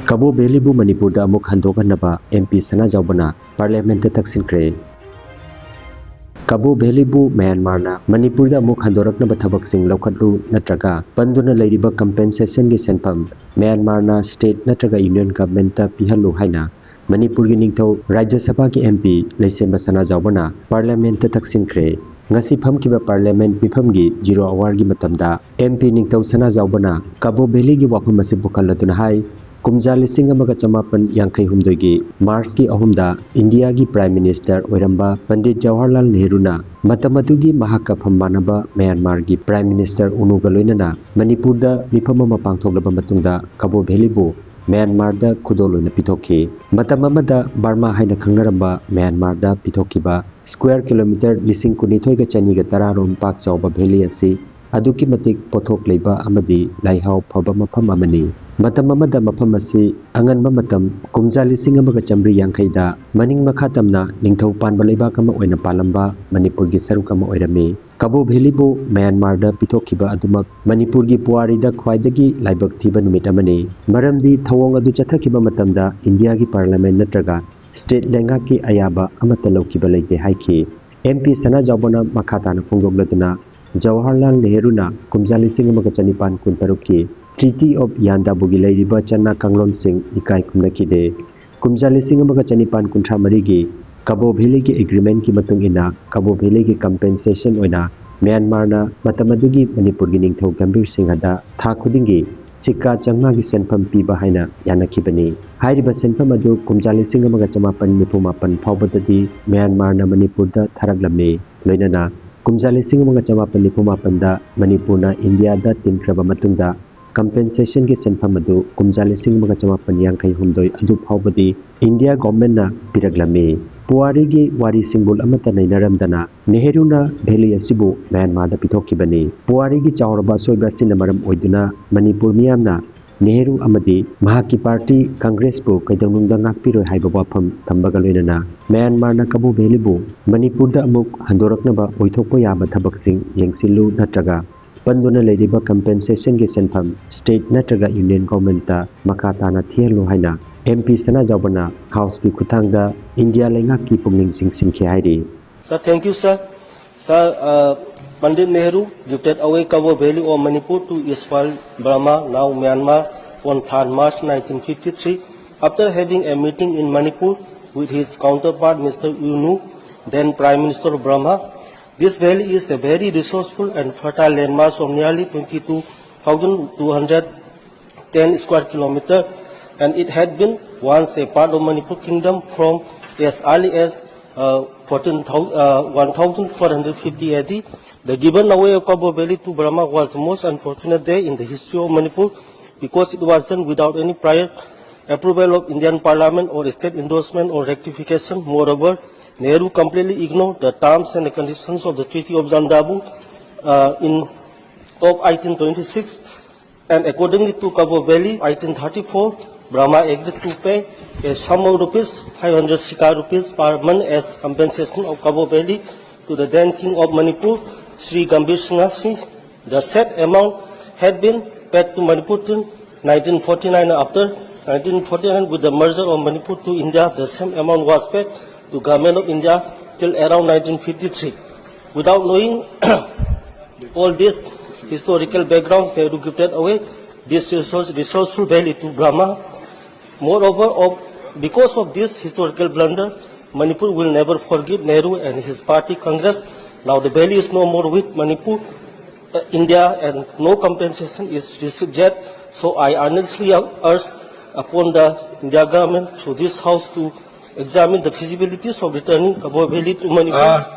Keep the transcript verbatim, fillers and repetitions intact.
ꯀꯕꯣ ꯚꯦꯂꯤꯕꯨ ꯃꯅꯤꯄꯨꯔꯗ ꯑꯃꯨꯛ ꯍꯟꯗꯣꯛꯍꯟꯅꯕ M P ꯁꯅꯥꯖꯥꯎꯕꯅ ꯄꯥꯔꯂꯤꯌꯥꯃꯦꯟꯠꯇ ꯇꯛꯁꯤꯟꯈ꯭ꯔꯦ꯫ ꯀꯕꯣ ꯚꯦꯂꯤꯕꯨ ꯃ꯭ꯌꯥꯟꯃꯥꯔꯅ ꯃꯅꯤꯄꯨꯔꯗ ꯑꯃꯨꯛ ꯍꯟꯗꯣꯔꯛꯅꯕ ꯊꯕꯛꯁꯤꯡ ꯂꯧꯈꯠꯂꯨ ꯅꯠꯇ꯭ꯔꯒ ꯄꯟꯗꯨꯅ ꯂꯩꯔꯤꯕ ꯀꯝꯄꯦꯟꯁꯦꯁꯟꯒꯤ ꯁꯦꯟꯐꯝ ꯃ꯭ꯌꯥꯟꯃꯥꯔꯅ ꯁ꯭ꯇꯦꯠ ꯅꯠꯇ꯭ꯔꯒ ꯌꯨꯅꯤꯌꯟ ꯒꯚꯔꯟꯃꯦꯟꯠꯇ ꯄꯤꯍꯜꯂꯨ ꯍꯥꯏꯅ ꯃꯅꯤꯄꯨꯔꯒꯤ ꯅꯤꯡꯊꯧ ꯔꯥꯖ꯭ꯌ ꯁꯚꯥꯒꯤ ꯑꯦꯝ ꯄꯤ ꯂꯩꯁꯦꯝꯕ ꯁꯅꯥꯖꯥꯎꯕꯅ ꯄꯥꯔꯂꯤꯌꯥꯃꯦꯟꯠꯇ ꯇꯛꯁꯤꯟꯈ꯭ꯔꯦ꯫ ꯉꯁꯤ ꯐꯝꯈꯤꯕ ꯄꯥꯔꯂꯤꯌꯥꯃꯦꯟꯠ ꯃꯤꯐꯝꯒꯤ ꯖꯤꯔꯣ ꯑꯋꯥꯔꯒꯤ ꯃꯇꯝꯗ ꯑꯦꯝ ꯄꯤ ꯅꯤꯡꯊꯧ ꯁꯅꯥꯖꯥꯎꯕꯅ ꯀꯕꯣ ꯚꯦꯂꯤꯒꯤ ꯋꯥꯐꯝ ꯑꯁꯤ ꯄꯨꯈꯠꯂꯗꯨꯅ ꯍꯥꯏ, ꯀꯨꯝꯖꯥ ꯂꯤꯁꯤꯡ ꯑꯃꯒ ꯆꯃꯥꯄꯟ ꯌꯥꯡꯈꯩ ꯍꯨꯝꯗꯣꯏꯒꯤ ꯃꯥꯔꯆꯀꯤ ꯑꯍꯨꯝꯗ ꯏꯟꯗꯤꯌꯥꯒꯤ ꯄ꯭ꯔꯥꯏꯝ ꯃꯤꯅꯤꯁꯇꯔ ꯑꯣꯏꯔꯝꯕ ꯄꯟꯗꯤꯠ ꯖꯋꯥꯍꯔꯂꯥꯜ ꯅꯦꯍꯔꯨꯅ ꯃꯇꯝ ꯑꯗꯨꯒꯤ ꯃꯍꯥꯛꯀ ꯐꯝ ꯃꯥꯟꯅꯕ ꯃ꯭ꯌꯥꯟꯃꯥꯔꯒꯤ ꯄ꯭ꯔꯥꯏꯝ ꯃꯤꯅꯤꯁꯇꯔ ꯎꯅꯨꯒ ꯂꯣꯏꯅꯅ ꯃꯅꯤꯄꯨꯔꯗ ꯃꯤꯐꯝ ꯑꯃ ꯄꯥꯡꯊꯣꯛꯂꯕ ꯃꯇꯨꯡꯗ ꯀꯕꯣ ꯚꯦꯂꯤꯕꯨ ꯃ꯭ꯌꯥꯟꯃꯥꯔꯗ ꯈꯨꯗꯣꯜ ꯑꯣꯏꯅ ꯄꯤꯊꯣꯛꯈꯤ꯫ ꯃꯇꯝ ꯑꯃꯗ ꯕꯔꯃꯥ ꯍꯥꯏꯅ ꯈꯪꯅꯔꯝꯕ ꯃ꯭ꯌꯥꯟꯃꯥꯔꯗ ꯄꯤꯊꯣꯛꯈꯤꯕ ꯁ꯭ꯀ꯭ꯋꯥꯔ ꯀꯤꯂꯣꯃꯤꯇꯔ ꯂꯤꯁꯤꯡ ꯀꯨꯟꯅꯤꯊꯣꯏꯒ ꯆꯅꯤꯒ ꯇꯔꯥꯔꯣꯝ ꯄꯥꯛ ꯆꯥꯎꯕ ꯚꯦꯂꯤ ꯑꯁꯤ ꯑꯗꯨꯛꯀꯤ ꯃꯇꯤꯛ ꯄꯣꯠꯊꯣꯛ ꯂꯩꯕ ꯑꯃꯗꯤ ꯂꯩꯍꯥꯎ ꯐꯕ ꯃꯐꯝ ꯑꯃꯅꯤ꯫ ꯃꯇꯝ ꯑꯃꯗ ꯃꯐꯝ ꯑꯁꯤ ꯑꯉꯟꯕ ꯃꯇꯝ, ꯀꯨꯝꯖꯥ ꯂꯤꯁꯤꯡ ꯑꯃꯒ ꯆꯥꯃꯔꯤ ꯌꯥꯡꯈꯩꯗ ꯃꯅꯤꯡ ꯃꯈꯥ ꯇꯝꯅ ꯅꯤꯡꯊꯧ ꯄꯥꯟꯕ ꯂꯩꯕꯥꯛ ꯑꯃ ꯑꯣꯏꯅ ꯄꯥꯜꯂꯝꯕ ꯃꯅꯤꯄꯨꯔꯒꯤ ꯁꯔꯨꯛ ꯑꯃ ꯑꯣꯏꯔꯝꯃꯤ꯫ ꯀꯕꯣ ꯚꯦꯂꯤꯕꯨ ꯃ꯭ꯌꯥꯟꯃꯥꯔꯗ ꯄꯤꯊꯣꯛꯈꯤꯕ ꯑꯗꯨꯃꯛ ꯃꯅꯤꯄꯨꯔꯒꯤ ꯄꯨꯋꯥꯔꯤꯗ ꯈ꯭ꯋꯥꯏꯗꯒꯤ ꯂꯥꯏꯕꯛ ꯊꯤꯕ ꯅꯨꯃꯤꯠ ꯑꯃꯅꯤ꯫ ꯃꯔꯝꯗꯤ ꯊꯧꯑꯣꯡ ꯑꯗꯨ ꯆꯠꯊꯈꯤꯕ ꯃꯇꯝꯗ ꯏꯟꯗꯤꯌꯥꯒꯤ ꯄꯥꯔꯂꯤꯌꯥꯃꯦꯟꯠ ꯅꯠꯇ꯭ꯔꯒ ꯁ꯭ꯇꯦꯠ ꯂꯩꯉꯥꯛꯀꯤ ꯑꯌꯥꯕ ꯑꯃꯠꯇ ꯂꯧꯈꯤꯕ ꯂꯩꯇꯦ ꯍꯥꯏꯈꯤ꯫ ꯑꯦꯝ ꯄꯤ ꯁꯅꯥꯖꯥꯎꯕꯅ ꯃꯈꯥ ꯇꯥꯅ ꯐꯣꯡꯗꯣꯛꯂꯗꯨꯅ, ꯖꯋꯥꯍꯔꯂꯥꯜ ꯅꯦꯍꯔꯨꯅ ꯀꯨꯝꯖꯥ ꯂꯤꯁꯤꯡ ꯑꯃꯒ ꯆꯅꯤꯄꯥꯟ ꯀꯨꯟꯇꯔꯨꯛꯀꯤ ꯇ꯭ꯔꯤꯇꯤ ꯑꯣꯐ ꯌꯥꯟꯗꯥꯕꯨꯒꯤ ꯂꯩꯔꯤꯕ ꯆꯠꯅ ꯀꯥꯡꯂꯣꯟꯁꯤꯡ ꯏꯀꯥꯏ ꯈꯨꯝꯅꯈꯤꯗꯦ꯫ ꯀꯨꯝꯖꯥ ꯂꯤꯁꯤꯡ ꯑꯃꯒ ꯆꯅꯤꯄꯥꯟ ꯀꯨꯟꯊ꯭ꯔꯥ ꯃꯔꯤꯒꯤ ꯀꯕꯣ ꯚꯦꯂꯤꯒꯤ ꯑꯦꯒ꯭ꯔꯤꯃꯦꯟꯠꯀꯤ ꯃꯇꯨꯡ ꯏꯟꯅ ꯀꯕꯣ ꯚꯦꯂꯤꯒꯤ ꯀꯝꯄꯦꯟꯁꯦꯁꯟ ꯑꯣꯏꯅ ꯃ꯭ꯌꯥꯟꯃꯥꯔꯅ ꯃꯇꯝ ꯑꯗꯨꯒꯤ ꯃꯅꯤꯄꯨꯔꯒꯤ ꯅꯤꯡꯊꯧ ꯒꯝꯚꯤꯔ ꯁꯤꯡꯍꯗ ꯊꯥ ꯈꯨꯗꯤꯡꯒꯤ ꯁꯤꯀꯥ ꯆꯥꯝꯃꯉꯥꯒꯤ ꯁꯦꯟꯐꯝ ꯄꯤꯕ ꯍꯥꯏꯅ ꯌꯥꯅꯈꯤꯕꯅꯤ꯫ ꯍꯥꯏꯔꯤꯕ ꯁꯦꯟꯐꯝ ꯑꯗꯨ ꯀꯨꯝꯖꯥ ꯂꯤꯁꯤꯡ ꯑꯃꯒ ꯆꯃꯥꯄꯟ ꯅꯤꯐꯨ ꯃꯥꯄꯟ ꯐꯥꯎꯕꯗꯗꯤ ꯃ꯭ꯌꯥꯟꯃꯥꯔꯅ ꯃꯅꯤꯄꯨꯔꯗ ꯊꯥꯔꯛꯂꯝꯃꯤ꯫ ꯂꯣꯏꯅꯅ ꯀꯨꯝꯖꯥ ꯂꯤꯁꯤꯡ ꯑꯃꯒ ꯆꯃꯥꯄꯟ ꯅꯤꯐꯨ ꯃꯥꯄꯟꯗ ꯃꯅꯤꯄꯨꯔꯅ ꯏꯟꯗꯤꯌꯥꯗ ꯇꯤꯟꯈ꯭ꯔꯕ ꯃꯇꯨꯡꯗ ꯀꯝꯄꯦꯟꯁꯦꯁꯟꯒꯤ ꯁꯦꯟꯐꯝ ꯑꯗꯨ ꯀꯨꯝꯖꯥ ꯂꯤꯁꯤꯡ ꯑꯃꯒ ꯆꯃꯥꯄꯟ ꯌꯥꯡꯈꯩ ꯍꯨꯝꯗꯣꯏ ꯑꯗꯨ ꯐꯥꯎꯕꯗꯤ ꯏꯟꯗꯤꯌꯥ ꯒꯣꯚꯔꯟꯃꯦꯟꯠꯅ ꯄꯤꯔꯛꯂꯝꯃꯤ꯫ ꯄꯨꯋꯥꯔꯤꯒꯤ ꯋꯥꯔꯤ ꯁꯤꯡꯕꯨꯜ ꯑꯃꯠꯇ ꯅꯩꯅꯔꯝꯗꯅ ꯅꯦꯍꯔꯨꯅ ꯚꯦꯂꯤ ꯑꯁꯤꯕꯨ ꯃ꯭ꯌꯥꯟꯃꯥꯔꯗ ꯄꯤꯊꯣꯛꯈꯤꯕꯅꯤ꯫ ꯄꯨꯋꯥꯔꯤꯒꯤ ꯆꯥꯎꯔꯕ ꯑꯁꯣꯏꯕ ꯑꯁꯤꯅ ꯃꯔꯝ ꯑꯣꯏꯗꯨꯅ ꯃꯅꯤꯄꯨꯔ ꯃꯤꯌꯥꯝꯅ ꯅꯦꯍꯔꯨ ꯑꯃꯗꯤ ꯃꯍꯥꯛꯀꯤ ꯄꯥꯔꯇꯤ ꯀꯪꯒ꯭ꯔꯦꯁꯄꯨ ꯀꯩꯗꯧꯅꯨꯡꯗ ꯉꯥꯛꯄꯤꯔꯣꯏ ꯍꯥꯏꯕ ꯋꯥꯐꯝ ꯊꯝꯕꯒ ꯂꯣꯏꯅꯅ ꯃ꯭ꯌꯥꯟꯃꯥꯔꯅ ꯀꯕꯣ ꯚꯦꯂꯤꯕꯨ ꯃꯅꯤꯄꯨꯔꯗ ꯑꯃꯨꯛ ꯍꯟꯗꯣꯔꯛꯅꯕ ꯑꯣꯏꯊꯣꯛꯄ ꯌꯥꯕ ꯊꯕꯛꯁꯤꯡ ꯌꯦꯡꯁꯤꯜꯂꯨ ꯅꯠꯇ꯭ꯔꯒ ꯄꯟꯗꯨꯅ ꯂꯩꯔꯤꯕ ꯀꯝꯄꯦꯟꯁꯦꯁꯟꯒꯤ ꯁꯦꯟꯐꯝ ꯁ꯭ꯇꯦꯠ ꯅꯠꯇ꯭ꯔꯒ ꯌꯨꯅꯤꯌꯟ ꯒꯣꯚꯔꯟꯃꯦꯟꯠꯇ ꯃꯈꯥ ꯇꯥꯅ ꯊꯤꯍꯜꯂꯨ ꯍꯥꯏꯅ ꯑꯦꯝ ꯄꯤ ꯁꯅꯥꯖꯥꯎꯕꯅ ꯍꯥꯎꯁꯀꯤ ꯈꯨꯠꯊꯥꯡꯗ ꯏꯟꯗꯤꯌꯥ ꯂꯩꯉꯥꯛꯀꯤ ꯄꯨꯛꯅꯤꯡ ꯆꯤꯡꯁꯤꯟꯈꯤ ꯍꯥꯏꯔꯤ꯫ Sir, thank you, sir. Sir, uh, Pandit Nehru gifted away Kabo Valley of Manipur to erstwhile Burma, now Myanmar, on third March nineteen fifty-three, after having a meeting in Manipur with his counterpart, Mister U Nu, then Prime Minister of Burma. This valley is a very resourceful and fertile landmass of nearly twenty-two thousand two hundred ten square kilometer, and it had been once a part of Manipur kingdom from as early as uh, fourteen thousand, uh, one thousand four hundred fifty A D. The given away of Kabo Valley to Burma was the most unfortunate day in the history of Manipur, because it was done without any prior approval of Indian Parliament or state endorsement or rectification. Moreover, Nehru completely ignored the terms and the conditions of the Treaty of Dandabu uh, in of eighteen twenty-six, and accordingly to Kabo Valley, eighteen thirty-four, Burma agreed to pay a sum of rupees five hundred sika rupees per month as compensation of Kabo Valley to the then king of Manipur, Sri Gambhir Singha Singh. The said amount had been paid to Manipur till nineteen forty-nine. After nineteen forty-nine, with the merger of Manipur to India, the same amount was paid to Government of India till around nineteen fifty-three. Without knowing all this historical background, Nehru gifted away this resource, resourceful valley to Burma. Moreover, of, because of this historical blunder, Manipur will never forgive Nehru and his party Congress. Now the valley is no more with Manipur, uh, India, and no compensation is received yet. So I earnestly urge upon the India government through this house to examine the feasibilities of returning Kabo Valley to Manipur. Ah,